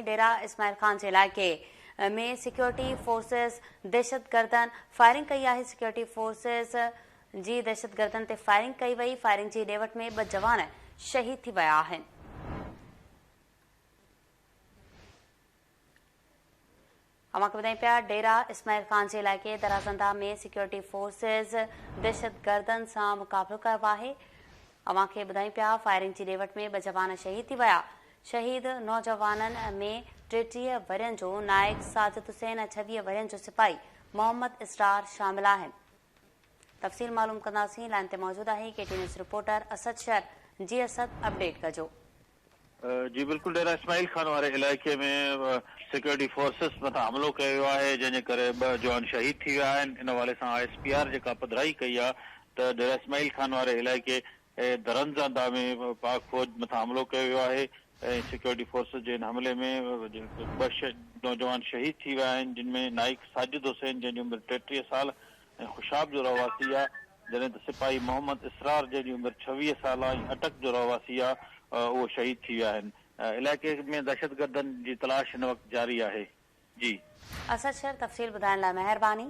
ڊيرا اسماعيل خان جي علائقي ۾ security forces دهشتگردن فائرنگ ڪئي آهي، سيڪيورٽي فورسز جي دهشتگردن تي فائرنگ ڪئي وئي، فائرنگ جي ڏي وٺ ۾ ٻه جوان شهيد ٿي ويا آهن. اوهان کي ٻڌايون پيا ڊيرا اسماعيل خان جي علائقي درازنده ۾ سيڪيورٽي فورسز دهشتگردن سان مقابلو ڪيو آهي. اوهان کي ٻڌايون پيا فائرنگ جي ڏي وٺ ۾ ٻه جوان شهيد ٿي ويا. شهيد نوجوانن ۾ 33 ورهين جو نائڪ ساجد حسين ۽ 26 ورهين جو سپاهي محمد اسرار شامل آهن. تفصيل معلوم ڪنداسين لائن تي موجود آهي K T news reporter Asad Shar جي اسد اپڊيٽ ڪجو. جي بلڪل ڊيرا اسماعيل خان واري علائقي ۾ سيڪيورٽي فورسز مٿان حملو ڪيو ويو آهي جنهن جي ڪري ٻه جوان شهيد ٿي ويا آهن ان حوالي سان I S P R جيڪا پڌرائي ڪئي آهي ته ڊيرا اسماعيل خان واري علائقي درنزاده ۾ پاڪ فوج مٿان حملو ڪيو ويو آهي ۽ سيڪيورٽي فورسز جي ان حملي ۾ ٻه نوجوان شهيد ٿي ويا آهن جن ۾ نائيڪ ساجد حسين جنهن جي عمر 33 سال ۽ خوشاب جو رهواسي آهي جڏهن ته سپاهي محمد اسرار جنهن جي عمر 26 سال آهي ۽ اٽڪ جو رهواسي آهي اهو شهيد ٿي ويا آهن. علائقي ۾ دهشتگردن جي تلاش هن وقت جاري آهي. جي. اسد شر تفصيل ٻڌائڻ لاء مهرباني.